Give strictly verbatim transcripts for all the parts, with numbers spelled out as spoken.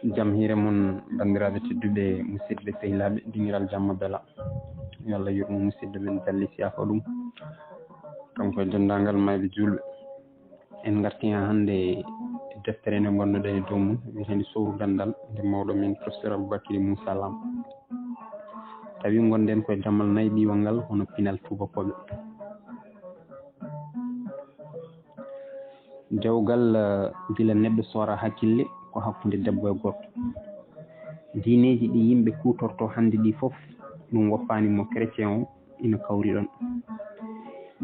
Jam hiire mon, banndiraaɓe tedduɓe, musidɓe sehilaaɓe, dingiral jamma bela. Yo Allah yurmo musidɗo men Jalli Siyaako ɗum, kanko e denndaangal maayɓe juulɓe. En ngartii haa hannde e deftere nde ngonnoɗen e dow mum, wiyeteende Sowru Ganndal, nde mawɗo men Professeur Aboubacry Moussa Lam. Tawi ngonɗen koye dammal nayi ɓiiwal ngal, hono pinal tuubakooɓe. Dewgal, eh, gila neɗɗo soora hakkille ko hakkunde debbo e gorko. Diineeji ɗi yimɓe kuutorto hannde ɗi fof, ɗum woppaani mo. Chrétien o ina kawri ɗon.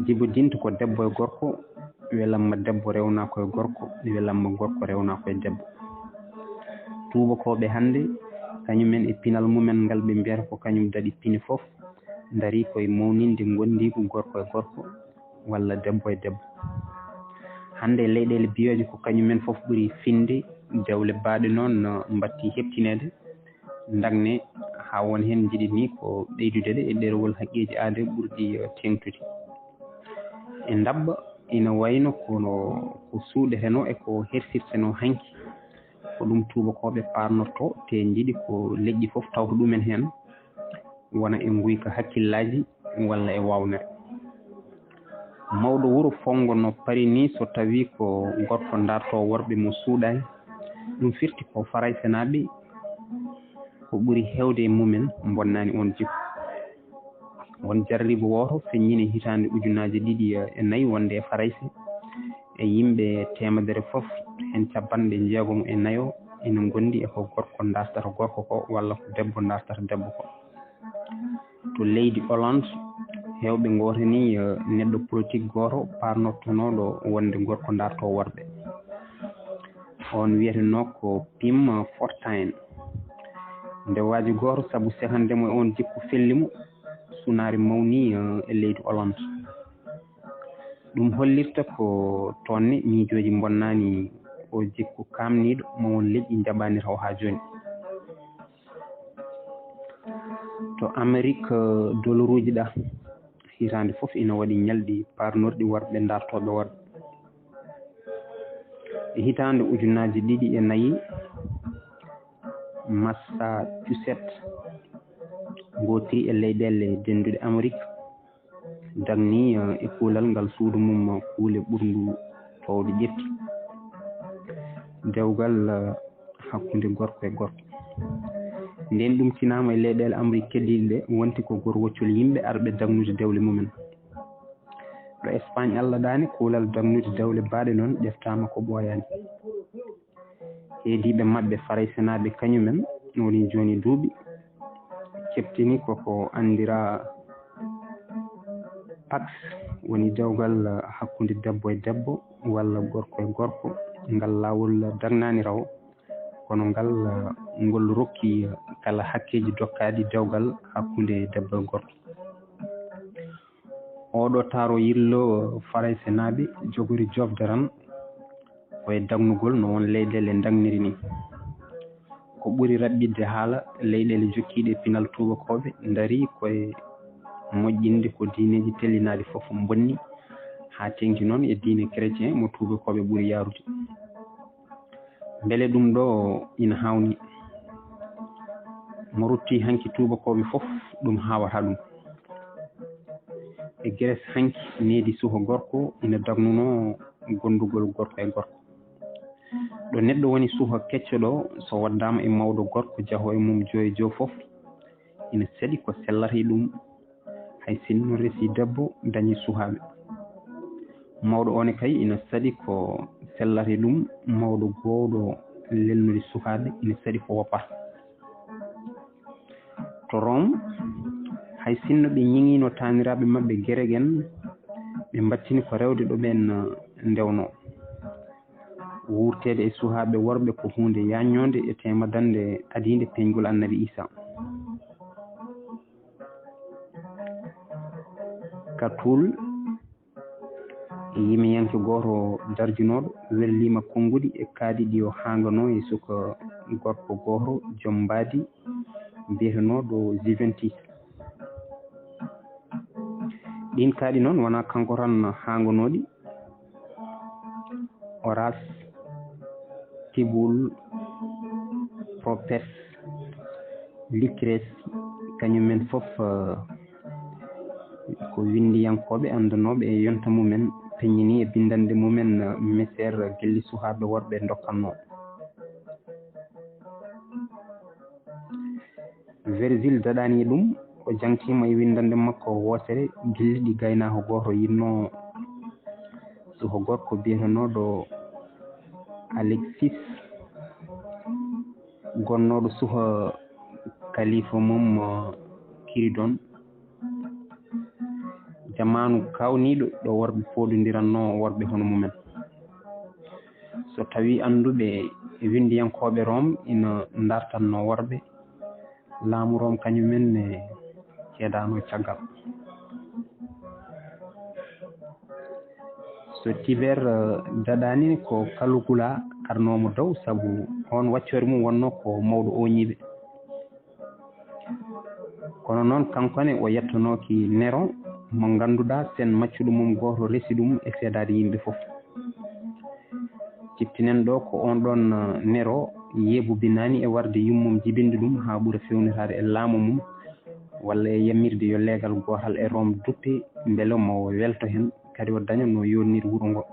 Jibodinta ko debbo e gorko, welamma debbo rewna ko e gorko, welamma gorko rewna ko e debbo. Tuubakooɓe hannde, kañumen e pinal mumen ngal ɓe mbiyata ko kañum daɗi pine fof, ndarii koye mawninde ngonndiigu gorko e gorko, walla debbo e debbo. Hannde e leyɗeele biyooje ko kañumen fof ɓuri finde, dewle baaɗe noon no mbattii heɓtineede, ndagne haa won heen njiɗi ni ko ɓeydude ɗe e ɗerewol haqqeeji aadee ɓurɗi, eh, teeŋtude. E ndaɓɓa ina wayno kono ko suuɗetenoo e ko hersirtenoo hanki, ko ɗum tuubakooɓe paarnorto, te njiɗi ko leƴƴi fof tawta ɗumen heen, wona e nguyka hakkillaaji walla e waawnere. Mawɗo wuro fonngo no parini so tawii ko gorko dartoo worɓe mo suuɗaani. Ɗum firti ko Faraysenaaɓe ko ɓuri heewde e mumen mbonnaani oon jikku. Won jarribo wooto feññiino e hitaande ujunaaji ɗiɗi e nayi wonde e Farayse, e yimɓe teemedere fof, heen cappanɗe jeegom e nayo ina ngondi e ko gorko dartata gorko ko, walla ko debbo dartata debbo ko. To leydi Hollande, heewɓe ngootanii, eh, neɗɗo politik gooto paarnortonooɗo wonde gorko dartoo worɓe. Oon wiyetenoo ko Pim Fortuyn. Nde waaji gooto, sabu sehande mo e oon jikku felli mo, sunaare mawnii, eh, e leydi Hollande. Ɗum hollirta ko toon ne miijooji mbonnaani, ko jikku kaamniiɗo mo won leƴƴi njaɓaani taw haa jooni. To Amerik, eh, doloruuji ɗa, hitaande fof ina waɗi ñalɗi paarnorɗi worɓe dartooɓe worɓe. E hitaande ujunaaji ɗiɗi e nayi, Massachusetts, ngootiri e leyɗeele dennduɗe Amerik, dagnii, eh, e kuulal ngal suudu mum, eh, kuule ɓurndu toowde ƴefti. Dewgal, eh, hakkunde gorko e gorko. Nden ɗum tinaama e leyɗeele Amerik keddiiɗe ɗe, wonti ko gorwoccol yimɓe arɓe dagnude dewle mumen. Ɗo Espagne Allah ɗaani, kuulal dagnude dewle baaɗe noon ƴeftaama ko ɓooyaani. Heediiɓe maɓɓe Faraysenaaɓe kañumen woni jooni duuɓi, keɓtini ko ko anndiraa Pacs, woni dewgal hakkunde debbo e debbo walla gorko e gorko. Ngal laawol dagnaani raw, kono ngal, ngol rokki kala hakkeeji dokkaaɗi dewgal hakkunde debbo e gorko. Oɗo taaro yillo Faraysenaaɓe jogori jofde tan ko e dagnugol no won leyɗeele dagniri ni. Ko ɓuri raɓɓiɗde haala, leyɗeele jokkiiɗe e pinal tuubakooɓe ndarii ko e moƴƴinde ko diineeji tellinaaɗi fof mbonni, haa teeŋti noon e diine chrétien mo tuubakooɓe ɓuri yaarude. Mbele ɗum ɗo ina haawnii? Mo ruttii hanki tuubakooɓe fof, ɗum haawataa ɗum. E Grèce hanki, needi suka gorko ina dagnunoo gondugol gorko e gorko. Ɗo neɗɗo woni suka kecco ɗo, so waddaama e mawɗo gorko jahoowo e mum joyo joyo fof, ina saɗi ko sellata e ɗum, hay sinno resii debbo dañii sukaaɓe. Mawɗo oon kay ina saɗi ko sellata e ɗum, mawɗo goowɗo lelnude sukaaɓe ina saɗi ko woppa. To Rome, hay sinno ɓe ñiŋiino taaniraaɓe maɓɓe Gerek en, ɓe mbattini ko rewde ɗo ɓeen ndewnoo. Wuurteede e sukaaɓe worɓe ko huunde yaajnoonde e teemadannde adiinde peeñgol Annabi Iisaa. Catulle, yimiyanke gooto darjinooɗo, welliima konnguɗi e kaaɗi ɗi o haanganoo e suka gorko gooto joom mbaadi biyetenooɗo Juventus. Ɗiin kaaɗi noon wonaa kanko tan haanganoo ɗi. Horace Tibulle Properce, Lucrèce, kañumen fof, eh, ko winndiyankooɓe anndanooɓe e yonta mumen, peññini e binndanɗe mumen, eh, meseer gilli suhaaɓe worɓe ndokkannoo. Virgile daɗani e ɗum, o jangtiima e winndannde makko wootere, gilli ɗi gaynaako gooto yiɗnoo suho gorko biyetenooɗo Alexis, gonnooɗo suho kalifa mum, eh, Kiridon, jamaanu kaawniiɗo ɗo worɓe pooɗondirannoo worɓe hono mumen. So tawii annduɓe e winndiyankooɓe Room ina ndartannoo worɓe, laamu Room kañum en ne ceedaano caggal. So Tibère, eh, daɗani ko Caligula arnoomo dow, sabu oon waccoore mum wonnoo ko mawɗo ooñiiɓe. Kono noon, kanko ne o yettanooki Nero, mo ngannduɗaa seen maccuɗo mum gooto resi ɗum e seedaade yimɓe fof. Ciftinen ɗo ko oon ɗoon, eh, Nero yeebubinaani e warde yummum jibinde ɗum haa ɓura feewnitaade e laamu mum, walla e yamirde yo leegal gootal e Room duppe, mbele mo welto heen, kadi o daña no yooɗniri wuro ngo.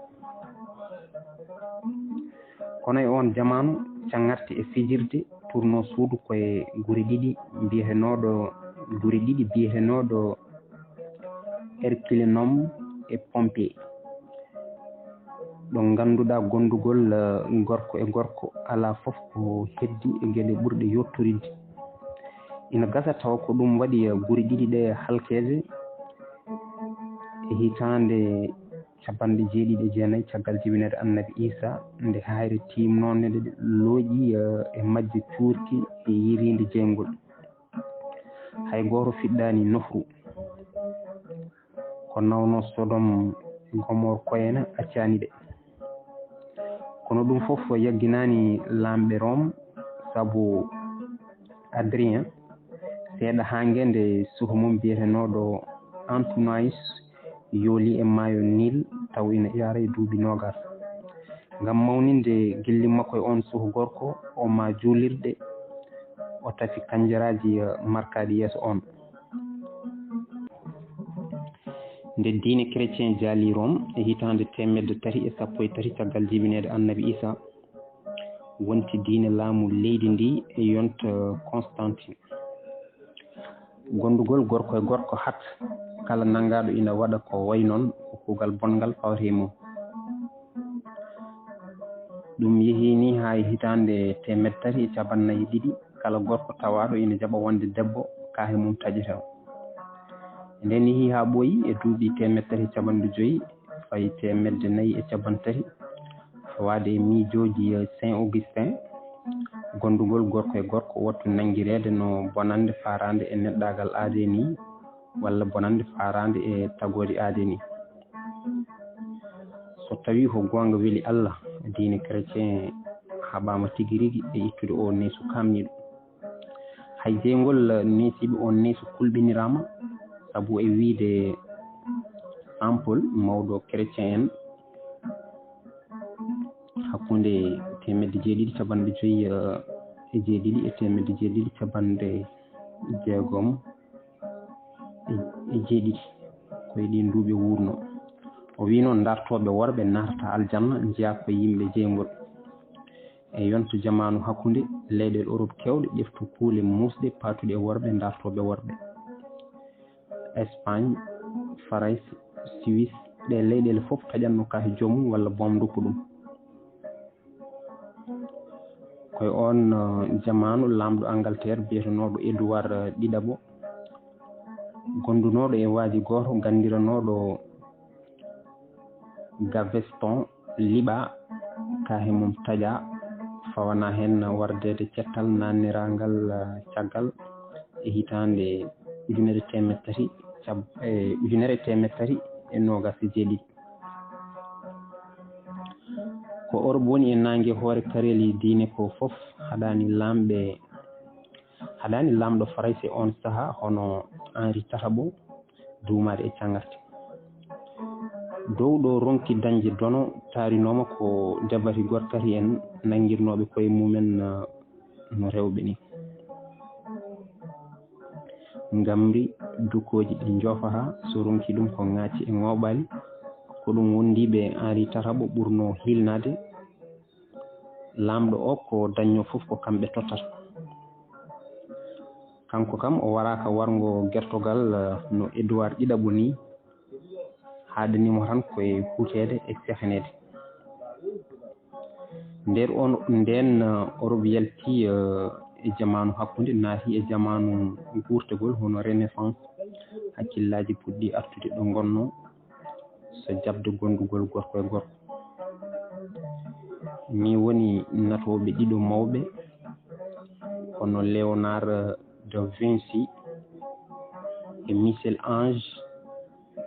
Kono e oon jamaanu, caŋŋarte e fijirde tournoo suudu ko e gure ɗiɗi biyetenooɗo, gure ɗiɗi biyetenooɗo Herculanum e Pompée, ɗo ngannduɗaa gondugol, eh, gorko e gorko alaa fof ko heddi e geɗe ɓurɗe yottoridde. Ina gasa tawa ko ɗum waɗi, eh, gure ɗiɗi ɗe halkeede e hitaande cappanɗe jeeɗiɗi e jeenayi caggal jibineede Annabi Iisaa, nde haayre tiimnoonde nde looƴi, eh, e majje cuurki e yiriinde jeyngol. Hay gooto fiɗɗaani nofru. Ko nawno Sodom e Gomor koyena accaani ɓe. Kono ɗum fof yagginaani laamɓe Room, sabu Adrien, seeɗa haa ngende suho mum biyetenooɗo Antoninus yooli e maayo Nil, taw ina yaara e duuɓi noogas. Ngam mawninde gilli makko e oon suho gorko, o maa juulirɗe, o tafi kanjaraaji, eh, markaaɗi yeeso oon. Nde diine chrétien jaali Room e hitaande teemedde tati e sappo e tati caggal jibineede Annabi Iisaa, wonti diine laamu leydi ndi e yonta Constantine. Gondugol gorko e gorko hat kala nanngaaɗo ina waɗa ko wayi noon, ko kuugal bonngal fawata e mum. Ɗum yehii nii haa e hitaande teemedde tati e cappanɗe nayi e ɗiɗi, kala gorko tawaaɗo ina jaɓa wonde debbo, kaahe mum taƴeteeɗo. Nden yehii haa ɓooyi e duuɓi teemedde tati e cappanɗe joy fayi teemedde nayi e cappanɗe tati, fawaade e miijooji Saint Augustin, gondugol gorko e gorko wattu nanngireede no bonannde faaraande e neɗɗaagal aadee nii, walla bonannde faaraande e tagoori aadee nii. So tawii ko goonga weli Allah, diine chrétien haɓaama tigi rigi e ittude oo neesu kaamniiɗo. Hay jeyngol neesiiɓe oon neesu kulɓiniraama, sabu e wiyde Saint Paul, mawɗo chrétien en, hakkunde teemedde jeeɗiɗi cappanɗe joy e jeeɗiɗi e teemedde jeeɗiɗi cappanɗe jeegom e, e jeeɗiɗi, ko e ɗiin duuɓi wuurnoo. O wiyi noon, dartooɓe worɓe naatata aljanna, njeyaa ko yimɓe jeyngol. E yonta jamaanu hakkunde, leyɗeele Europe keewɗe ƴeftu kuule muusɗe paatuɗe e worɓe, dartooɓe worɓe. Espagne, Farayse, Suisse, ɗee leyɗeele fof taƴatno kaahe joomum walla boom ndokku ɗum. Ko e oon, eh, jamaanu laamɗo Angleterre biyetenooɗo Edouard, eh, ɗiɗaɓo, gondunooɗo e waaji gooto ganndiranooɗo Gaveston liɓaa, kaahe mum taƴaa, fawanaa heen wardeede cettal naatniraangal, eh, caggal e hitaande ujunere teemedde tati cab-, e ujunere teemedde tati e noogas e jeeɗiɗi. Ko Europe woni e naange hoore kareeli diine ko fof, haɗaani laamɓe, haɗaani laamɗo Farayse oon sahaa hono Henri tataɓo duumaade e caŋŋarte. Dow ɗo ronki dañde dono taarinooma ko debati gorkati en nanngirnooɓe koye mumen, eh, no rewɓe ni. Ngamri, dukooji ɗi njoofa haa so ronki ɗum ko ŋaaci e ŋooɓaali. Ko ɗum wondiiɓe Henri tataɓo ɓurnoo hiilnaade. Laamɗo o ko dañnoo fof ko kamɓe tottata. Kanko kam o waraaka warngo gertogal eh, no Edouard ɗiɗaɓo ni, haaɗani mo tan ko e huuteede e sehneede. Nder on ndeen eh, Europe yalti eh, e jamaanu hakkunde naati e jamaanu guurtagol hono renaissance, hakkillaaji puɗɗi artude ɗo ngonnoo so jaɓde gondugol gorko e gorko. Ni woni natooɓe ɗiɗo mawɓe kono Leonard da Vinci e Michel Ange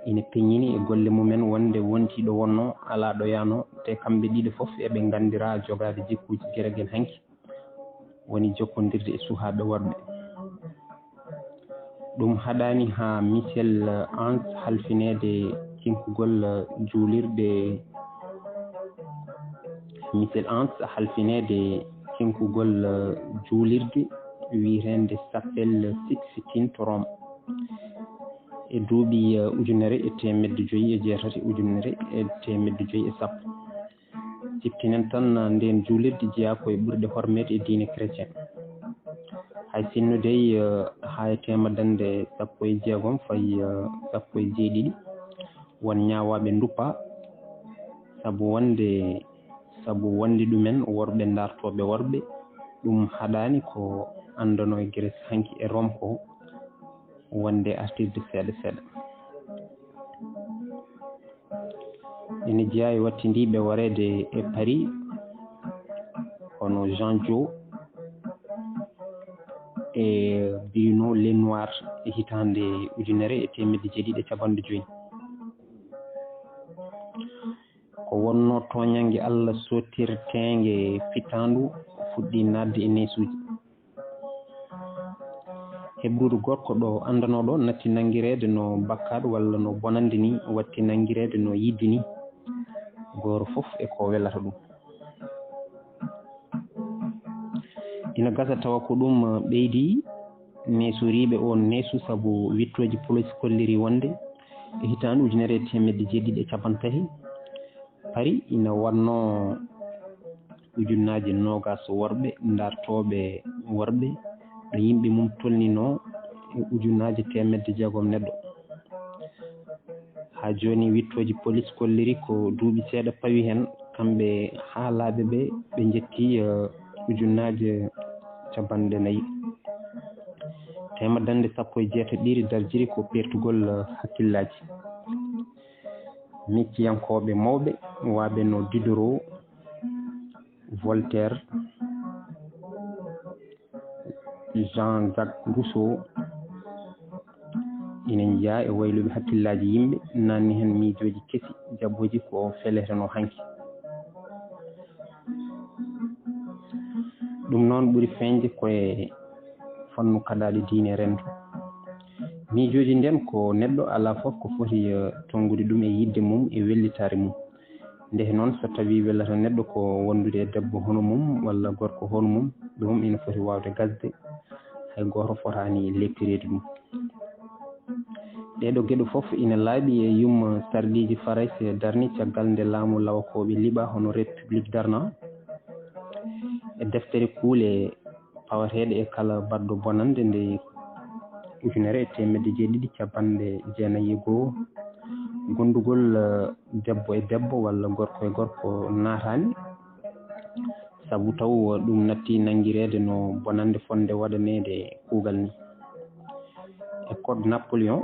ina peññini e golle mumen wonde wonti ɗo wonnoo alaa ɗo yahnoo, te kamɓe ɗiɗo fof eɓe nganndiraa jogaade jikkuuji geregel hanki, woni jokkondirde e suhaaɓe worɓe. Ɗum haɗaani haa Michel Ange halfineede cinkugol juulirde Michel Ange halfineede cinkugol juulirde wiyeteende Chapelle Sixtine to Rome e duuɓi ujunere e teemedde joyi e jeetati ujunere e teemedde joyi e sappo. Ciftinen tan ndeen juulirde jeyaa ko e ɓurɗe hormeede e diine chrétien. Hay sinno dey haa e teema dañde sappo e jeegom fayi sappo e jeeɗiɗi won ñaawaaɓe nduppa sabu wonde sabu wonde ɗumen worɓe ndartooɓe worɓe ɗum haɗaani ko anndanoo e Grèce hanki e Rome ko wonde artirde seeɗa seeɗa. Ina jeyaa e wattindiiɓe wareede e Paris hono Jean Jo e Bruno Lenoir e hitaande ujunere e teemedde jeeɗiɗi e capanɗe joyi. Ko wonnoo tooñannge Allah sottirteenge fittaandu fuɗɗii naatde e neesuuji. Heɓrude gorko ɗo anndanooɗo natti nanngireede no bakkaaɗo walla no bonannde ni watti nanngireede no yiɗde ni, gooto fof e ko welata ɗum. Ina gasa tawa ko ɗum ɓeydi neesoriiɓe oon neesu sabu wiɗtooji poliis kolliri wonde e hitaande ujunere e teemedde jeeɗiɗi e cappanɗe tati Paris ina waɗnoo ujunnaaje noogaas worɓe ndartooɓe worɓe ɗo yimɓe mum tolninoo e ujunnaaje teemedde jeegom neɗɗo. Haa jooni wiɗtooji poliis kolliri ko duuɓi seeɗa pawi heen kamɓe haalaaɓe ɓe ɓe njetti ujunnaaje capanɗe nayi. Teema dañde sappo e jeetaɗiɗi darjiri ko peertugol hakkillaaji. Micciyankooɓe mawɓe waaɓe no Diderot, Voltaire, Jean-Jacques Rousseau ina njeyaa e wayluɓe hakkillaaji yimɓe naatni heen miijooji kesi jaɓooji ko feletenoo hanki. Ɗum noon ɓuri feeñde ko e fannu kaɗaaɗe diine renndo. Miijooji ndeen ko neɗɗo alaa fof ko foti tonngude ɗum e yiɗde mum e wellitaare mum. Ndeke noon so tawii wellata neɗɗo ko wondude e debbo hono mum walla gorko hono mum, ɗum ina foti waawde gasde, hay gooto fotaani leptireede ɗum. Ɗeeɗo geɗe fof ina laaɓi e yumma sarɗiiji Farayse darni caggal nde laamu lawakooɓe liɓaa hono République darnaa. E deftere kuule pawateeɗe e kala baɗɗo bonannde nde ujunere e teemedde jeeɗiɗi cappanɗe jeenayi e goo, gondugol debbo e debbo walla gorko e gorko naataani, sabu taw ɗum natti nanngireede no bonannde fotnde waɗaneede kuugal ni. E code Napoléon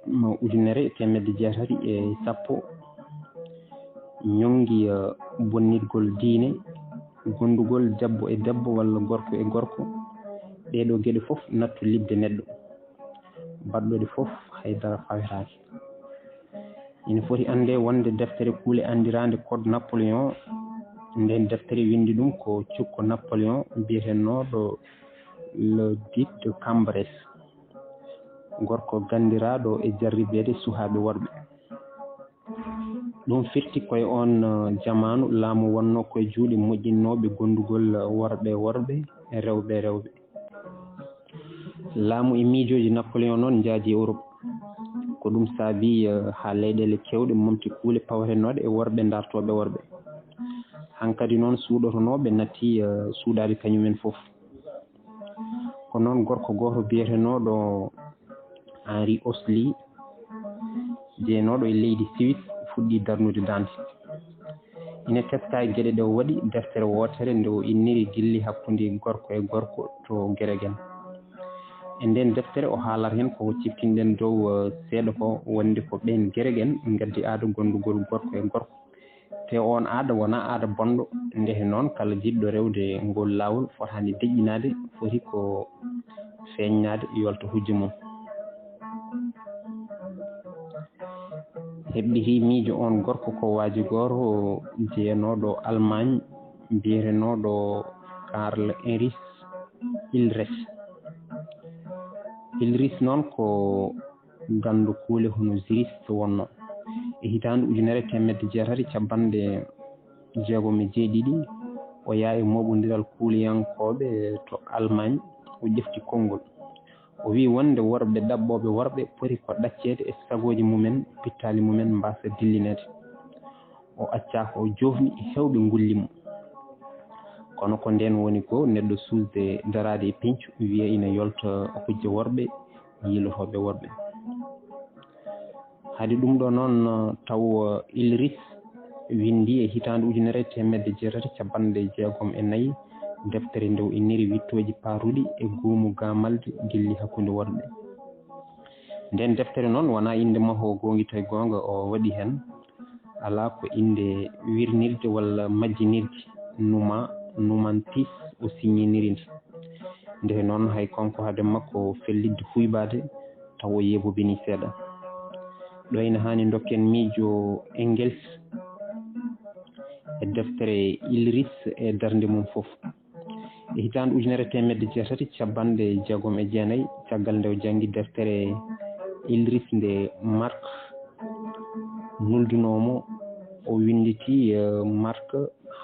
mo ujunere e teemedde jeetati e sappo ñonngi bonnitgol diine, gondugol debbo e debbo walla gorko e gorko, ɗeeɗo geɗe fof nattu liɓde neɗɗo. Baɗɗo ɗe fof hay dara fawetaake. Ina foti annde wonde deftere kuule anndiraande code Napoléon, nden deftere winndi ɗum ko cukko Napoléon biyetenooɗo le duc de Cambrai, gorko ganndiraaɗo e jarribeede suhaaɓe worɓe. Ɗum firti koye oon, eh, jamaanu, laamu wonnoo koye juuɗe moƴƴinnooɓe gondugol, eh, worɓe e worɓe, e rewɓe e rewɓe. Laamu e miijooji Napoleon noon njaaji Europe. Ko ɗum saabii, eh, haa leyɗeele keewɗe momti kuule pawatenooɗe e worɓe dartooɓe worɓe. Hankadi noon suuɗotonooɓe natti, eh, suuɗaade kañumen fof. Ko noon gorko gooto biyetenooɗo Henri Osli, jeenooɗo e leydi Suisse, fuɗɗii darnude dande. Ina teska e geɗe ɗe o waɗi, deftere wootere nde o inniri Gilli hakkunde gorko e gorko to Geregen. E nden deftere o haalat heen ko ciftinɗen dow, eh, seeɗa ko, wonde ko ɓeen Geregen ngaddi aada gondugol gorko e gorko. Te oon aada wonaa aada bonɗo, ndeke noon kala jiɗɗo rewde ngol laawol fotaani deƴƴinaade, foti ko feeñnaade yolta hujja mum. Heɓɓitii miijo oon gorko ko waaji gooto jeenooɗo Allemagne biyetenooɗo Karl Heinrich Heinrich. Heinrich noon ko ganndo kuule hono juriste wonno. E hitaande ujunere teemedde jeetati cappanɗe jeegom e jeeɗiɗi, o yaha e mooɓondiral kuuliyankooɓe to Allemagne, o ƴefti konngol. O wiyi wonde worɓe ɗaɓɓooɓe worɓe poti ko ɗacceede e sagooji mumen, pittaali mumen mbaasa dillineede. O accaa ko o joofni e heewɓe ngulli mo. Kono ko ndeen woni ko neɗɗo suusde daraade e peñcu, wiya ina yolta hujja worɓe, yiilotooɓe worɓe. Hade ɗum ɗo noon, taw Heinrich winndi e hitaande ujunere e teemedde jeetati cappanɗe jeegom e nayi deftere nde o inniri Wiɗtooji paatuɗi e goomu gaamaldi gilli hakkunde worɓe. Nden deftere noon wonaa innde makko o goongi tawi goonga o waɗi heen, alaa ko innde wirnirde walla majjinirde, numa, numantis o siññiniri nde. Ndeke noon hay kanko hade makko fellitde huybaade, taw o yeebobinii seeɗa. Ɗo ina haani ndokken miijo Engels e deftere Heinrich e darnde mum fof. E hitaande ujunere teemedde jeetati cappanɗe jeegom e jeenayi, caggal nde o janngi deftere Heinrich nde Marx nuldunoo mo, o winnditi, eh, Marx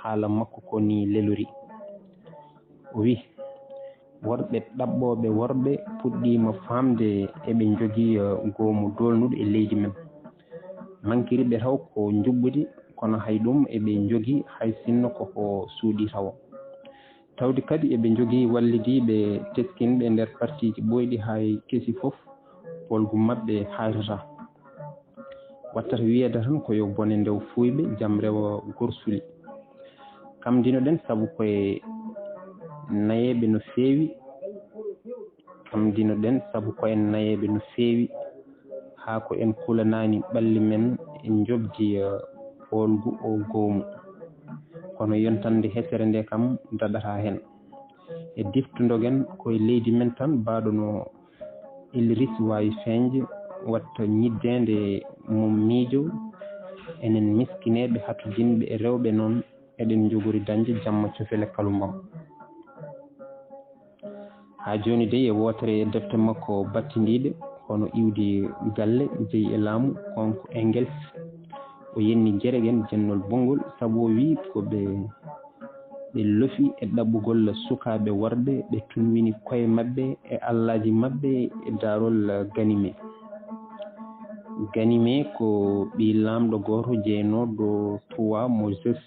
haala makko ko nii lelori. O wiyi, worɓe ɗaɓɓooɓe worɓe puɗɗiima faamde eɓe njogii, eh, goomu doolnuɗo e leydi men. Mankiri ɓe taw ko njuɓɓudi, kono hay ɗum eɓe njogii, hay sinno ko ko suuɗii tawo. Tawde kadi eɓe njogii wallidiiɓe teskinɓe nder partiiji ɓooyɗi, hay kesi fof, poolgu maɓɓe haytataa. Wattata wiyeede tan ko yo bone ndew fuuyɓe, jam rewa gorsuli. Kam dinoɗen sabu koye nayeeɓe no feewi. Kam dinoɗen sabu ko en nayeeɓe no feewi, haa ko en kulanaani ɓalli men e njoɓdi, eh, poolgu o goomu. Kono yontande hesere nde kam daɗataa heen. E diftundogen koye leydi men tan, baaɗo no Heinrich waawi feeñde, watta ñiddeende mum miijo. Enen miskineeɓe hatujinɓe e rewɓe noon, eɗen njogori dañde jamma cofele kalumbam. Haa jooni dey, e wootere e defte makko battindiiɗe, hono iwdi galle, jeyi e laamu, kanko Engels, o yenni Geregen jennol bonngol, sabu o wiyi ko ɓe, ɓe lofi e ɗaɓɓugol sukaaɓe worɓe, ɓe tunwini koye maɓɓe e allaaji maɓɓe e daarol Ganime. Ganime ko ɓii laamɗo gooto jeynooɗo Tuwa mo Zeus,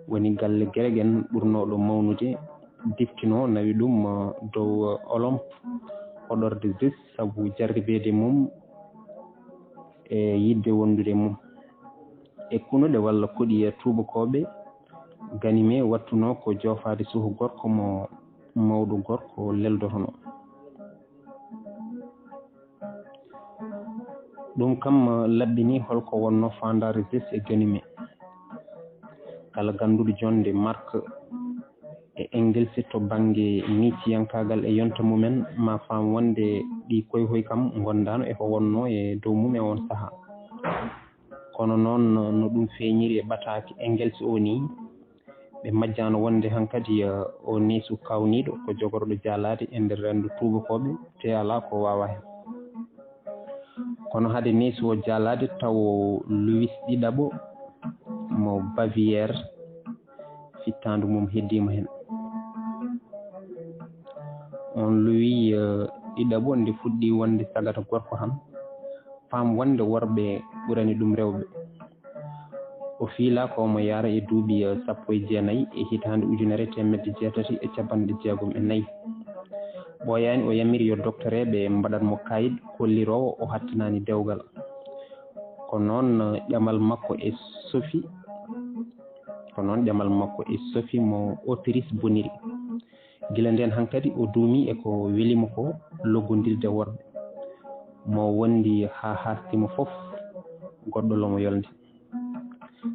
woni galle Geregen ɓurnooɗo mawnude, diftinoo nawi ɗum, uh, dow, uh, Olomp, hoɗorde Zeus sabu jarribeede mum e yiɗde wondude mum. E kunuɗe walla koɗi e tuubakooɓe, Ganime wattunoo ko joofaade suhu gorko mo mawɗo gorko leldotonoo. Ɗum kam laɓɓini hol ko wonnoo faandaare Zeus e Ganime. Kala gannduɗo jonnde Marx e Engels to bannge miiciyankaagal e yonta mumen, ma faam wonde ɗii koyhoy kam ngondaano e ko wonnoo e dow mum e oon sahaa. Kono noon, no ɗum feeñiri e ɓataake Engels o nii, ɓe majjaano wonde hankadi, eh, o neesu kaawniiɗo ko jogorɗo jaalaade e nder renndo tuubakooɓe, te alaa ko waawa heen. Kono hade neesu o jaalaade, tawo Louis ɗiɗaɓo mo Bavière, fittaandu mum heddiima heen. On Louis, eh, ɗiɗaɓo, nde fuɗɗi wonde sagata gorko tan, faam wonde worɓe ɓurani ɗum rewɓe. O fiilaa ko omo yahra e duuɓi, eh, sappo e jeenayi e hitaande ujunere e teemedde jeetati e cappanɗe jeegom e nayi. Ɓooyaani o yamiri yo doktoreeɓe mbaɗan mo kaayit kolliroowo o hattanaani dewgal. Ko noon, eh, ƴamal makko e Sophie, ko noon ƴamal makko e Sophie mo Autriche boniri. Gila ndeen hankadi o duumii e ko weli mo ko loggondirde worɓe. Mo wondi haa haasti mo fof, goɗɗo lomo yolnde.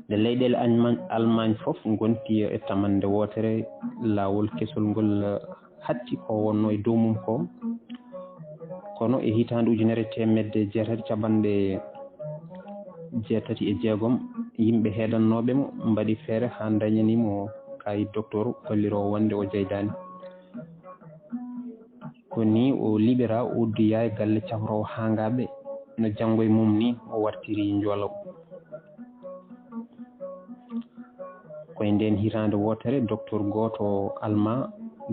Nde leyɗeele Almaañ, Almaañ fof ngonti e tamannde wootere, laawol kesol ngol, eh, hatti ko wonnoo e dow mum ko. Kono e hitaande ujunere teemedde jeetati cappanɗe jeetati e jeegom, yimɓe heedannooɓe mo mbaɗi feere haa ndañani mo kaayit doktoor kolliroowo wonde o jeydaani. Ko nii o liɓiraa, o uddoyaa e galle cafroowo haangaaɓe, no janngo e mum nii o wartiri njoolo. Ko e ndeen hitaande wootere, doktoor gooto Almaa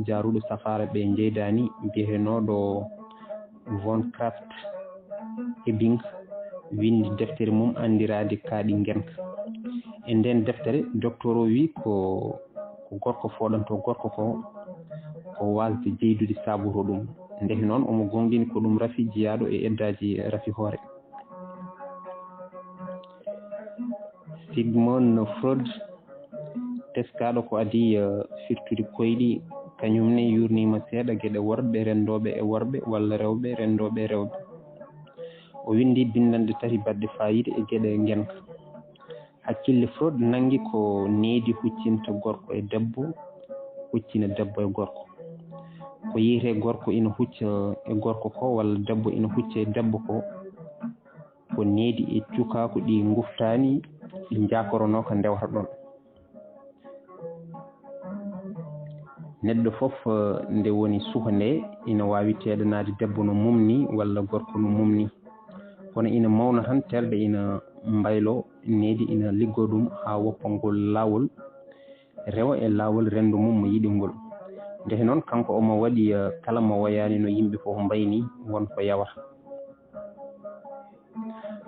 jaaruɗo safaara ɓe njeydaani, biyetenooɗo Von Kraft Ebing, winndi deftere mum anndiraade Kaaɗi Ngenka. E ndeen deftere, doktoor o wi ko, ko gorko fooɗantoo gorko ko, ko waasde jeydude saabotoo ɗum. Ndeke noon, omo goongɗini ko ɗum rafi jiyaaɗo e eddaaji rafi hoore. Sigmund Freud, teskaaɗo ko adii, eh, firtude koyɗi, kañum ne yuurniima seeɗa geɗe worɓe renndooɓe e worɓe walla rewɓe renndooɓe e rewɓe. O winndi binndanɗe tati baɗɗe faayiida e geɗe ngenka. Hakkille Freud nanngi ko needi huccinta gorko e debbo, huccina debbo e gorko. Ko yiyetee gorko ina hucca e gorko ko, walla debbo ina hucca e debbo ko, ko needi e cukaaku ɗi nguftaani, ɗi njaakoronoo ka ndewata ɗoon. Neɗɗo fof, eh, nde woni suka nde, ina waawi teeɗanaade debbo no mum ni, walla gorko no mum ni. Kono ina mawna tan, terɗe ina mbayloo, needi ina liggoo ɗum haa woppa ngol laawol, rewa e laawol renndo mum mo yiɗi ngol. Ndeke noon, kanko omo waɗi, eh, kala mo wayaani no yimɓe fof mbayi ni, won ko yawata.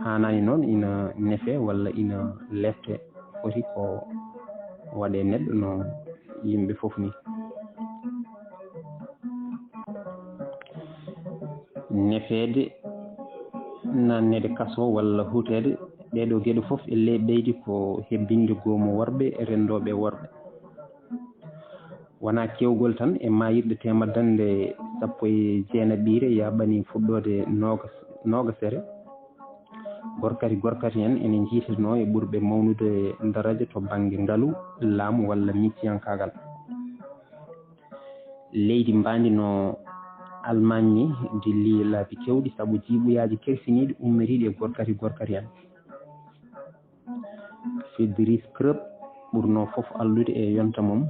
Haanaani noon ina nefee walla ina leefte, foti ko waɗee neɗɗo no yimɓe fof ni. Nefeede, naatneede kaso walla huuteede, ɗee ɗoo geɗe fof e ley ɓeydi ko hebbinde goomu worɓe e renndooɓe worɓe. Wonaa keewgol tan, e maayirɗe teemedannde sappo e jeenaɓiire yaaɓani fuɗɗoode noogas, noogasere, gorkati gorkati en ene njiytetnoo e ɓurɓe mawnude daraja to bannge ngalu, laamu walla misiyankaagal. Leydi mbaandi no Almaañ ni dilli laabi keewɗi sabu jiiɓuyaaji kersiniiɗi ummoriiɗi e gorkati gorkati en. Federici Krupp ɓurnoo fof alɗude e yonta mum,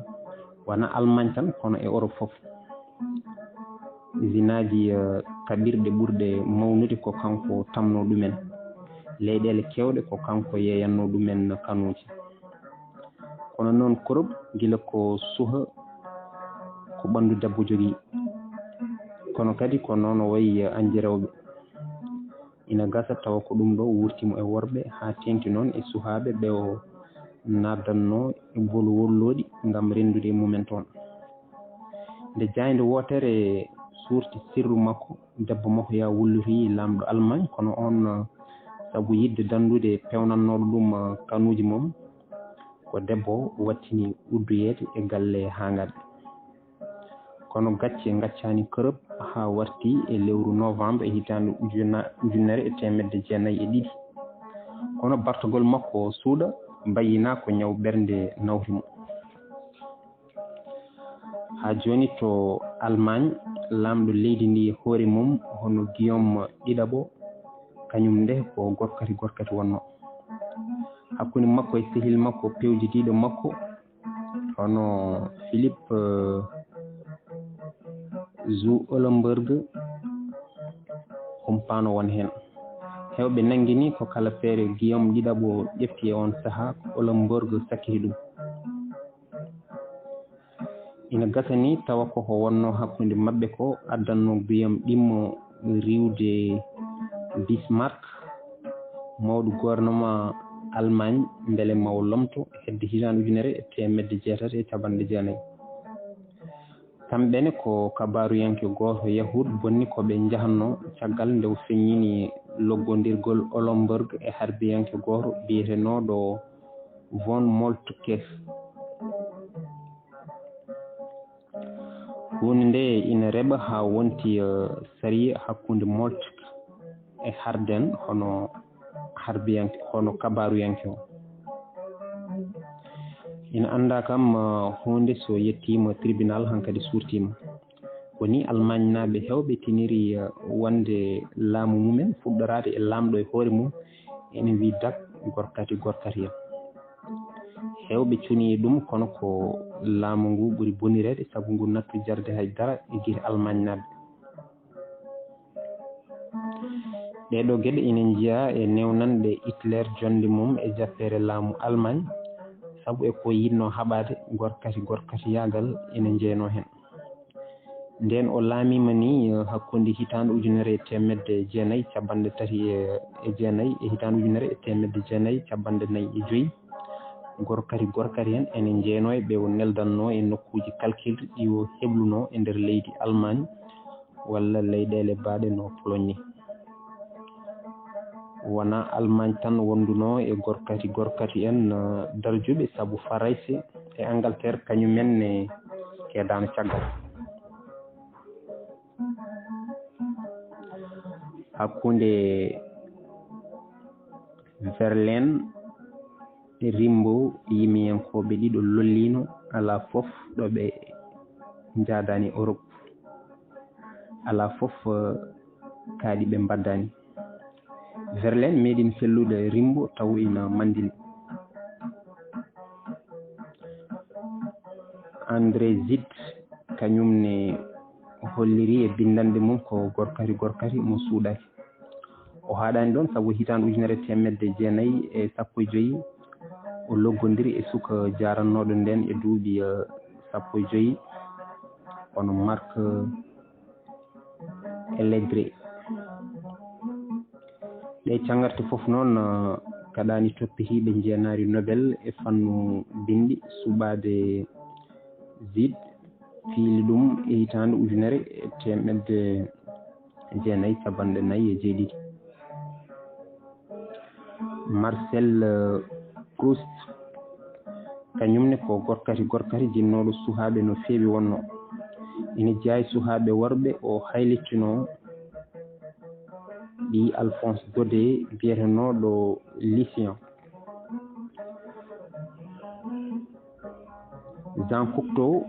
wonaa Almaañ tan, kono e Orop fof. Isinaaji, eh, kaɓirɗe ɓurɗe mawnude ko kanko tamnoo ɗumen. Leyɗeele keewɗe ko kanko yeeyannoo ɗumen kanuuji. Kono noon Krupp, gila ko suka, ko ɓanndu debbo jogii. Kono kadi ko noon o wayi, eh, añde rewɓe. Ina gasa tawa ko ɗum ɗo wurti mo e worɓe, haa teeŋti noon e sukaaɓe ɓe o naatdannoo e bolu wollooɗi ngam renndude e mumen toon. Nde jaaynde wootere suurti sirru makko, debbo makko yaa wullotoyi laamɗo Almaañ, kono oon, sabu yiɗde danndude peewnannooɗo ɗum kanuuji mum, ko debbo wattini uddoyeede e galle haangaade. Kono gacce ngaccaani Krupp haa warti e lewru novembre e hitaande ujuna-, ujunere e teemedde jeenayi e ɗiɗi. Kono bartogol makko suuɗa bayyinaa ko ñaw ɓernde nawri mo. Haa jooni to Almaañ, laamɗo leydi ndi e hoore mum, hono Guillaume ɗiɗaɓo, kañum nde ko gorkati gorkati wonnoo. Hakkunde makko e sehil makko pewjitiiɗo makko, hono Philippe, eh, zu Ollenberg, humpaano won heen. Heewɓe nanngini ko kala feere Guillaume ɗiɗaɓo ƴefti e oon sahaa, ko Olomborg sakkiti ɗum. Ina gasa ni tawa ko ko wonnoo hakkunde maɓɓe ko addannoo Guillaume ɗimmo riiwde Bismarck, mawɗo gouvernement Allemagne, mbele ma o lomto hedde hitaande ujunere e teemedde jeetati e cappanɗe jeenayi. Kamɓe ne ko kabaaruyanke gooto Yahuud bonni ko ɓe njahatnoo caggal nde o feññini loggondirgol Olomborg e harbiyanke gooto biyetenooɗo von Moltke. Huunde nde ina reɓa haa wonti eh, sariya hakkunde Moltke e Harden hono harbiyanke, hono kabaaruyanke o. Ina anndaa kam eh, huunde so yettiima tribunal hankadi suurtiima. Ko ni Almaañnaaɓe heewɓe tiniri eh, wonde laamu mumen fuɗɗoraade e laamɗo e hoore mum ene wii dak gorkati gorkati en. Heewɓe cunii ɗum kono ko laamu ngu ɓuri bonireede sabu ngu nattu jarde hay dara e gite Almaañnaaɓe. Ɗeeɗoo geɗe ina njiyaa e newnanɗe Hitler jonnde mum e jappeere laamu Almaañ sabu e ko yiɗnoo haɓaade gorkati gorkatiyaagal ina njeynoo heen. Ndeen o laamiima ni hakkunde hitaande ujunere e teemedde jeenayi cappanɗe tati e jeenayi e hitaande ujunere e teemedde jeenayi cappanɗe nayi e joyi, gorkati gorkati en ene njeenoo e ɓe o neldannoo e nokkuuji kalkilɗi ɗi o heblunoo e nder leydi Almaañ walla leyɗeele baaɗe no Pologne ni. Wonaa Almaañ tan wondunoo e gorkati gorkati en darjuɓe sabu Farayse e Angalteer kañumen ne keedaano caggal. Hakkunde Verlaine e Rimbaud yimiyankooɓe ɗiɗo lolliino alaa fof ɗo ɓe njaadaani Europe, alaa fof kaaɗi ɓe mbaddaani. Verlaine meeɗiino fellude Rimbaud taw ina manndini. André Gide kañum ne holliri e binndanɗe mum ko gorkati gorkati mo suuɗaaki. O haaɗaani ɗoon sabu hitaande ujunere teemedde jeenayi e sappo e joyi o loggondiri e suka jaarannooɗo ndeen e duuɓi sappo e joyi hono Marc Allegri. Ɗee cangarte fof noon kaɗaani toppitiiɓe njeenaari Nobel e fannu binndi suɓaade Gide fiili ɗum e hitaande ujunere e teemedde jeenayi cappanɗe nayi e jeeɗiɗi. Marcel Proust kañum ne ko gorkati gorkati jinnooɗo suhaaɓe no feewi wonnoo. Ina jeyaa e suhaaɓe worɓe o haylittinoo ɗi Alphonse Daudet biyetenooɗo Lucien. Jean Cocteau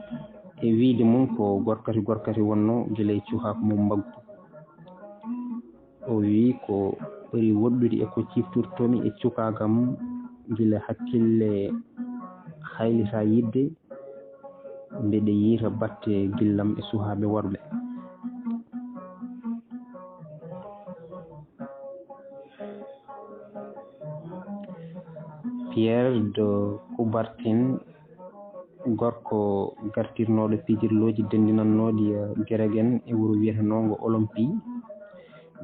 e wiyde mum ko gorkati gorkati wonnoo gila e cukaaku mum mbaggu. O wiyi ko ɓuri woɗɗude e ko ciftortoomi e cukaagu am gila hakkille haylitaa yiɗde mbeɗe yiyta batte gillam e suhaaɓe worɓe. Pierre de Coubertin, gorko gartirnooɗo pijirlooji denndinannooɗi Gerek en e wuro wiyetenoongo Olompi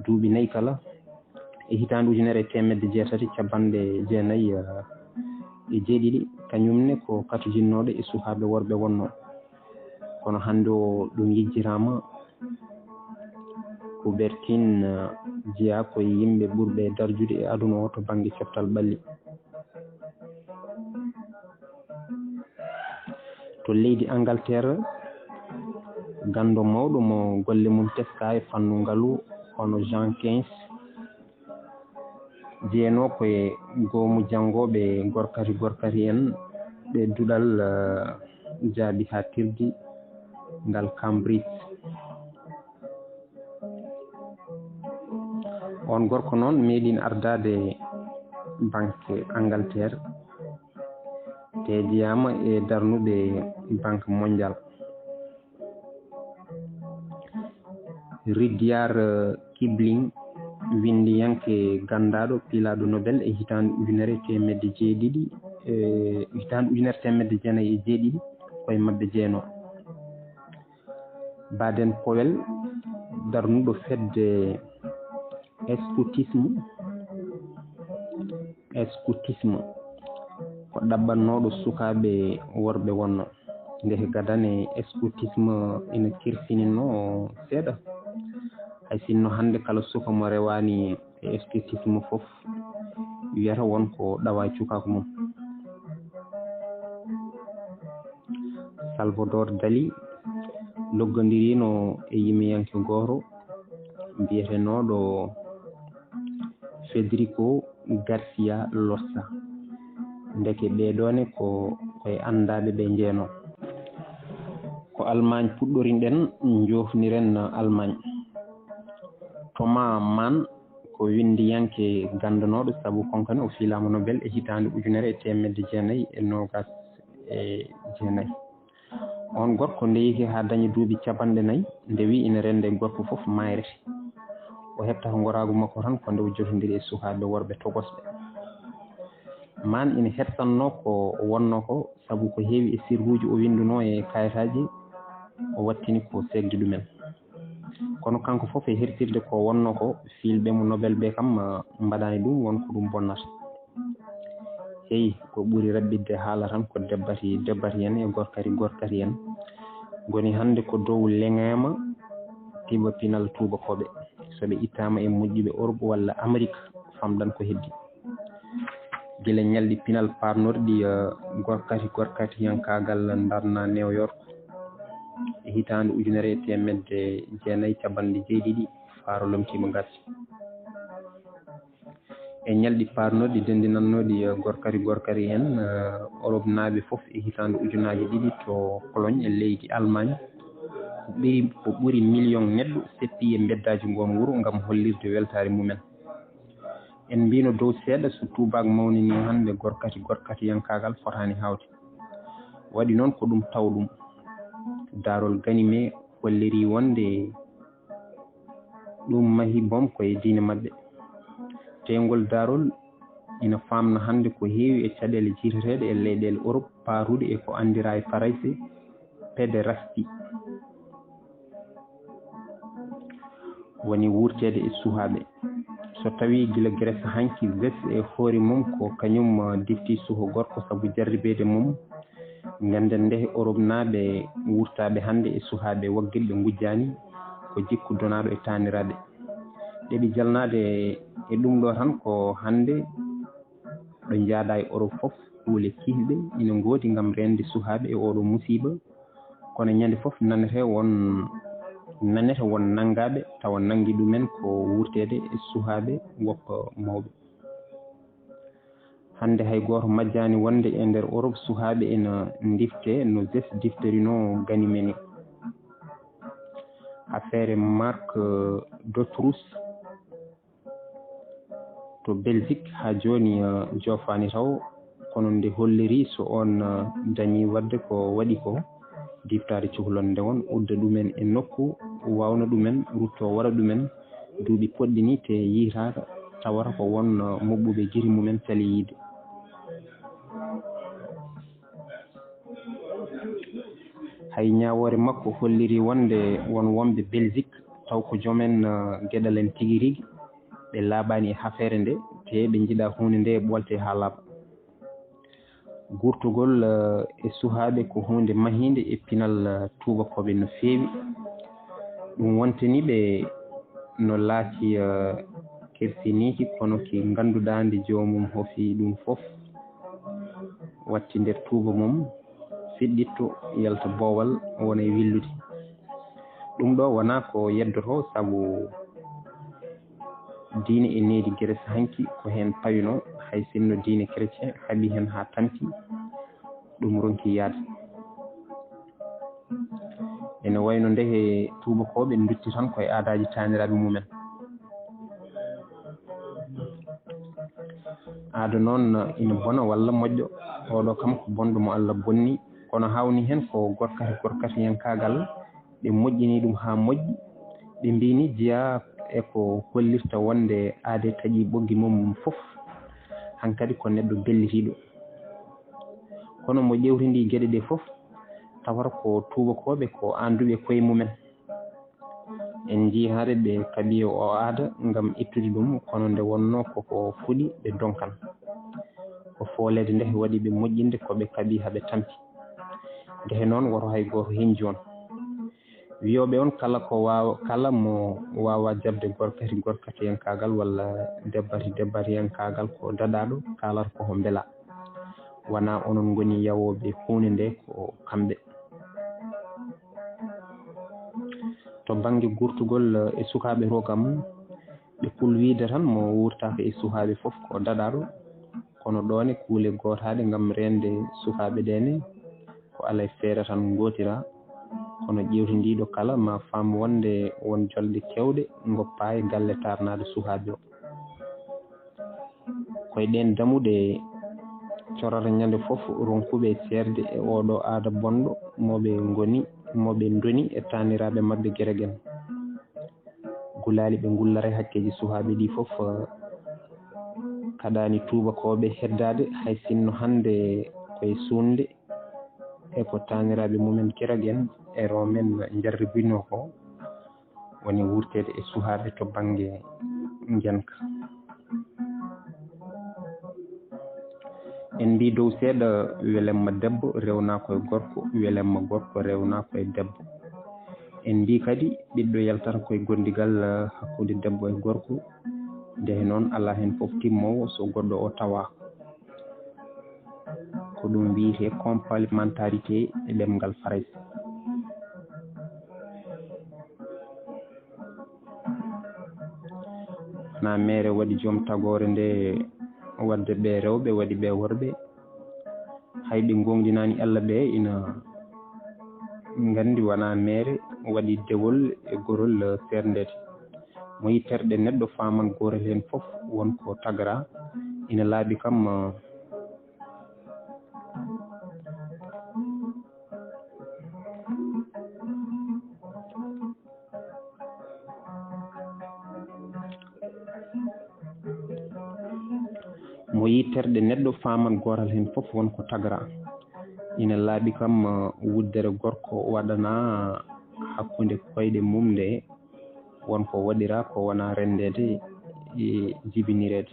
duuɓi nayi kala, e hitaande ujunere e teemedde jeetati cappanɗe jeenayi e jeeɗiɗi, kañum ne ko katujinnooɗo e suhaaɓe worɓe wonnoo. Kono hannde o ɗum yejjitaama. Coubertin jeyaa ko e yimɓe ɓurɓe darjude e aduna o to bannge coftal ɓalli. To leydi Angalteer, ganndo mawɗo mo golle mum teskaa e fannu ngalu hono Jenkins jeyanoo ko e goomu janngooɓe gorkati gorkati en ɓe duɗal jaabi haaɗtirdi ngal Cambridge. Oon gorko noon meeɗiino ardaade banke Angalteer, te jeyaama e darnuɓe Banque Mondiale. Rudyard Kipling Winndiyanke ganndaaɗo piilaaɗo Nobel e hitaande ujunere e teemedde jeeɗiɗi, e hitaande ujunere teemedde jeenayi e jeeɗiɗi, ko e maɓɓe jeenoo. Baden Powell, darnuɗo fedde scoutisme, scoutisme, ko ɗaɓɓannooɗo sukaaɓe worɓe wonno. Nde he gadane scoutisme ina kirsininno seeɗa. Hay sinno hannde kala suka mo rewaani e scoutisme fof wiyata won ko ɗawa e cukaaku mum. Salvador Dali loggondirino e yimiyanke gooto biyetenooɗo Federico Garcia Lorca. Ndeke ɓee ɗoo ne ko koye anndaaɓe ɓe njeeno. Ko Almaañ puɗɗorinɗen, njoofniren Almaañ. Thomas Mann ko winndiyanke ganndanooɗo sabu konkone o fiilaama Nobel e hitaande ujunere e teemedde jeenayi e noogas e jeenayi. On gorko nde yihi haa dañi duuɓi capanɗe nayi, nde wiyi ina rennda e gorko fof mayrete. O heɓta ko ngoraagu makko tan ko nde o jotondiri e sukaaɓe worɓe tokosɓe. Mann ina hettanno ko wonno ko, sabu ko heewi e sirruuji o winndunoo e kayitaaji o wattini ko seekde ɗumen. Kono kanko fof e hertirde ko wonno ko, fiilɓe mo Nobel ɓe kam, ah, mbaɗaani ɗum won ko ɗum bonnata. Heyi, ko ɓuri raɓɓiɗde haala tan ko debbati debbati en e gorkati gorkati en ngoni hannde ko dow leŋeema tiba pinal tuubakooɓe. So ɓe ittaama e moƴƴuɓe Europe walla Amerik, famɗan ko heddi. Gila ñalɗi pinal paarnorɗi, eh, gorkati gorkatiyankaagal ndarna New York e hitaande ujunere e teemedde jeenayi capanɗe jeeɗiɗi, faaro lomtiima gasi. E ñalɗi paarnorɗi denndinannooɗi, eh, gorkati gorkati en, eh, Oropnaaɓe fof e hitaande ujunaaji ɗiɗi to Cologne e leydi Almaañ, ko ɓuri, ko ɓuri miliyoŋ neɗɗo seppi e mbeddaaji ngoon wuro ngam hollirde weltaare mumen. En mbino dow seeɗa, so tuubaak mawnini hannde gorkati gorkatiyankaagal fotaani haawde. Waɗi noon ko ɗum tawɗum. Daarol Ganime holliri wonde ɗum mahi boom ko e diine maɓɓe. Tee ngol daarol ina faamna hannde ko heewi e caɗeele jiyteteeɗe e leyɗeele Europe paaruɗe e ko anndiraa e Farayse pederasti. Woni wuurteede e suhaaɓe. So tawii gila Grèce hanki, Zeus e hoore mum ko kañum, uh, difti suho gorko sabu jarribeede mum, ngannden nde Oropnaaɓe wuurtaaɓe hannde e suhaaɓe waggilɓe ngujjaani ko jikku donaaɗo e taaniraaɓe. Ɗeɓi jalnaade e ɗum ɗo tan ko hannde ɗo njaadaa e Europe fof, kuule kihiiɗe ina ngoodi ngam reende suhaaɓe e oɗo musiiba. Kono ñande fof nanete won, nanete won nanngaaɓe tawa nanngi ɗumen ko wuurteede e suhaaɓe woppa mawɓe. Hannde hay gooto majjaani wonde e nder Europe suhaaɓe ina ndiftee no Zeus diftorinoo Ganime ni. Affaire Marc, eh, Dutroux to Belgique haa jooni, eh, joofaani taw, kono nde holliri so oon, eh, dañii waɗde ko waɗi ko, diftaade cukalon nde won udda ɗumen e nokku, waawna ɗumen, ruttoo wara ɗumen, duuɓi poɗɗi ni te yiytaaka, tawata ko won, eh, moɓɓuɓe giri mumen cali yiide. Hay ñaawoore makko holliri wonde won wonɓe Belgique taw ko joom en, eh, geɗal en tigi rigi, ɓe laaɓaani e hafeere nde, te ɓe njiɗa huunde nde ɓoolte haa laaɓa. Guurtugol, eh, e suhaaɓe ko huunde mahiinde e pinal, eh, tuubakooɓe no feewi. Ɗum wontani ɓe no laati, eh, kersiniiki, kono ki ngannduɗaa nde joomum hofi ɗum fof, watti nder tuuba mum, fiɗɗitto, yalta boowal, wona e willude. Ɗum ɗo wonaa ko yeddoto, sabu diine e nehdi Grèce hanki ko heen pawino, hay sinno diine chrétien haɓi heen haa tampi, ɗum ronki yahde. Ene wayno nde he tuubakooɓe ndutti tan koye aadaaji taaniraaɓe mumen. Aada noon ina bona walla moƴƴo, oɗo kam ko bonɗo mo Allah bonni, kono hawni heen ko gorkati gorkatiyankaagal, ɓe moƴƴini ɗum haa moƴƴi, ɓe mbini jeyaa e ko hollirta wonde aade taƴi ɓoggi mum fof, hankadi ko neɗɗo bellitiiɗo. Kono mo ƴewtindii geɗe ɗe fof, tawata ko tuubakooɓe ko annduɓe koye mumen. En njii hare ɓe kaɓi o aada ngam ittude ɗum, kono nde wonnoo koko fuɗi ɓe donkan. Ko fooleede nde waɗi ɓe moƴƴinde ko ɓe kaɓi haa ɓe tampi. Ndehe noon woto hay gooto heñju on. Wiyooɓe on kala ko waawa, kala mo waawa jaɓde gorkati gorkatiyankaagal walla debbati debbatiyankaagal ko daɗaaɗo, kaalata ko ko mbelaa. Wonaa onon ngoni yawooɓe huunde nde, ko kamɓe. To bannge guurtugol e sukaaɓe to kam, ɓe kul wiyde tan mo wuurtaaka e sukaaɓe fof ko daɗaaɗo. Kono ɗoone kuule gootaaɗe ngam reende sukaaɓe ɗeene, ko alaa e feere tan ngootira. Kono ƴewtindiiɗo kala ma faam wonde won jolɗe keewɗe ngoppaa e galle taarnaaɗo sukaaɓe o. Koye ɗeen damuɗe corata ñande fof ronkuɓe seerde e ooɗo aada bonɗo mo ɓe ngoni, mo ɓe ndoni e taaniraaɓe maɓɓe Gerek en. Gulaali ɓe ngullata e hakkeeji sukaaɓe ɗi fof, eh, kaɗaani tuubakooɓe heddaade, hay sinno hannde koye suunde e ko taaniraaɓe mumen Gerek en e Romen njarribinoo ko, woni wurteede e sukaaɓe to bannge ngenka. En mbii dow seeɗa, welemma debbo rewnaa koye gorko, welemma gorko rewnaa koye debbo. En mbii kadi ɓiɗɗo yaltata koye gondigal, eh, hakkunde debbo e gorko. Ndehe noon, alaa heen fof timmoowo so goɗɗo o tawaa. Ko ɗum wiyetee complémentarité e ɗemngal Farayse. Wonaa meere waɗi joom tagoore nde, waɗde ɓe rewɓe waɗi ɓe worɓe. Hay ɓe ngoongɗinaani Alla ɓe ina nganndi wonaa meere waɗi dewol e gorol seerndeede. Mo yi terɗe neɗɗo faaman gootel heen fof won ko tagra, ina laaɓi kam, eh, Mo yi terɗe neɗɗo faaman gootal heen fof won ko tagra. Ina laaɓi kam, eh, wuddere gorko waɗanaa hakkunde koyɗe mum nde won ko waɗiraa ko wonaa renndeede e jibinireede.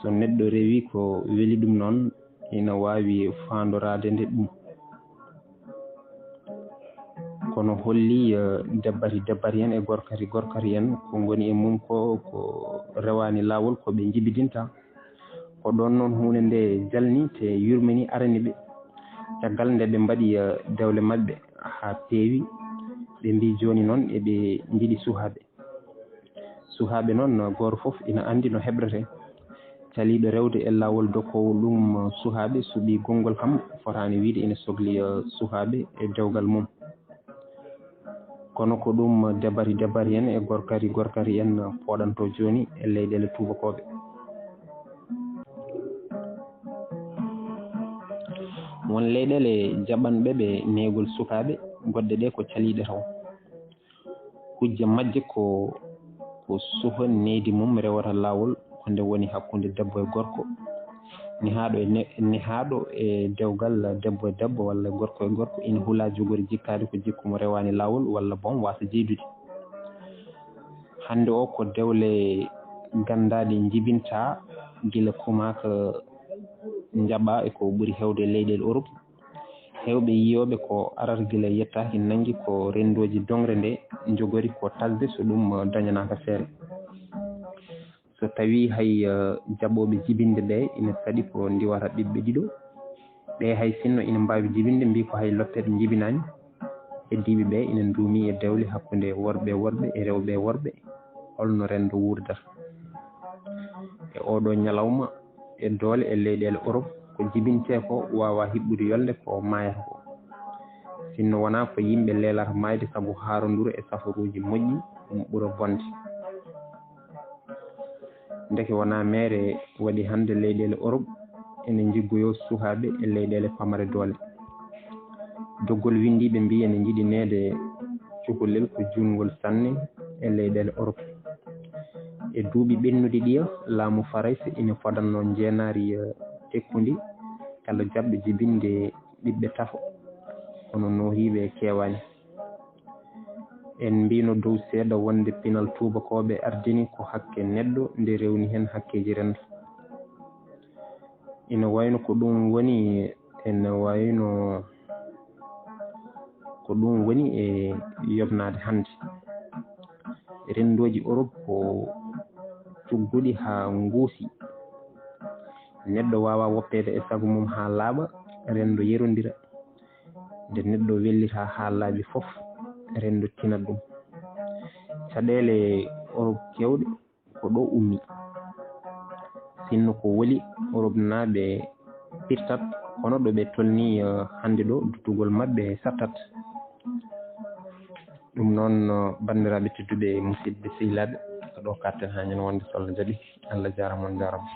So neɗɗo rewii ko weli ɗum noon, ina waawi faandoraade nde ɗum. Kono holli, eh, debbati debbati en e gorkati gorkati en, ko ngoni e mum ko, ko rewaani laawol ko ɓe njibidinta. Ko ɗoon noon huunde nde jalni te yurmini arani ɓe. Caggal nde ɓe mbaɗi, eh, dewle maɓɓe haa peewi, ɓe mbii jooni noon eɓe njiɗi suhaaɓe. Suhaaɓe noon, gooto fof ina anndi no heɓrete. Caliiɗo rewde e laawol dokkoowo ɗum suhaaɓe suɓii gonngol kam fotaani wiyde ina sokli, eh, suhaaɓe e dewgal mum. Kono ko ɗum debbati debbati en e gorkati gorkati en pooɗanto jooni e leyɗeele tuubakooɓe. Won leyɗeele jaɓanɓe ɓe neegol sukaaɓe, goɗɗe ɗe ko caliiɗe taw. Hujja majje ko, ko suho nehdi mum rewata laawol ko nde woni hakkunde debbo e gorko. Nehaaɗo e ne-, nehaaɗo e dewgal debbo e debbo walla gorko e gorko ina hula jogori jikkaade ko jikku mo rewaani laawol walla boom waasa jeydude. Hannde o ko dewle ganndaaɗe njibinta gila kumaaka njaɓa e ko ɓuri heewde e leyɗeele Europe. Heewɓe yiyooɓe ko arata gila yettaaki nanngi ko renndooji doŋre nde njogori ko tasde so ɗum dañanaaka feere. So tawii hay, eh, jaɓooɓe jibinde ɓe ina saɗi ko ndiwata ɓiɓɓe ɗiɗo, ɓe hay sinno ina mbaawi jibinde mbii ko hay lotteeɓe njibinaani. Heddiiɓe ɓe ina nduumi e dewle hakkunde worɓe e worɓe e rewɓe e worɓe. Holno renndo wuurdata? E ooɗoo ñalawma, e doole e leyɗeele Europe, ko jibintee ko waawaa hiɓɓude yolnde ko maayata ko. Sinno wonaa ko yimɓe leelata maayde sabu haaronduru e safaruuji moƴƴi, ɗum ɓura bonde. Ndeke wonaa meere waɗi hannde leyɗeele Europe ene njiggoyoo sukaaɓe e leyɗeele pamare doole. Doggol winndiiɓe mbii ene njiɗi neede cukalel ko juutngol sanne, e leyɗeele Orop. E duuɓi ɓennuɗi ɗiya, laamu Farayse ina fodanno njeenaari, eh, tekkundi kala jaɓɗo jibinde ɓiɓɓe tafo, kono noohiiɓe keewaani. En mbino dow seeɗa wonde pinal tuubakooɓe ardini ko hakke neɗɗo nde rewni heen hakkeeji renndo. Ina wayno ko ɗum woni, ina wayno ko ɗum woni e yobnaade hannde. Renndooji Orop ko cugguɗi haa nguusi. Neɗɗo waawaa woppeede e sago mum haa laaɓa, renndo yerondira. Nde neɗɗo wellita haa laaɓi fof, renndo tinat ɗum. Caɗeele Orop keewɗe ko ɗo ummi. Sinno ko weli Oropnaaɓe pirtat, kono ɗo ɓe tolni, eh, hannde ɗo, duttugol maɓɓe sattat. Ɗum noon, eh, banndiraaɓe tedduɓe e musidɓe sehilaaɓe, ko ɗo katten haa ñande wonde, so Allah jaɓi. Allah jaaraama, on njaaraama.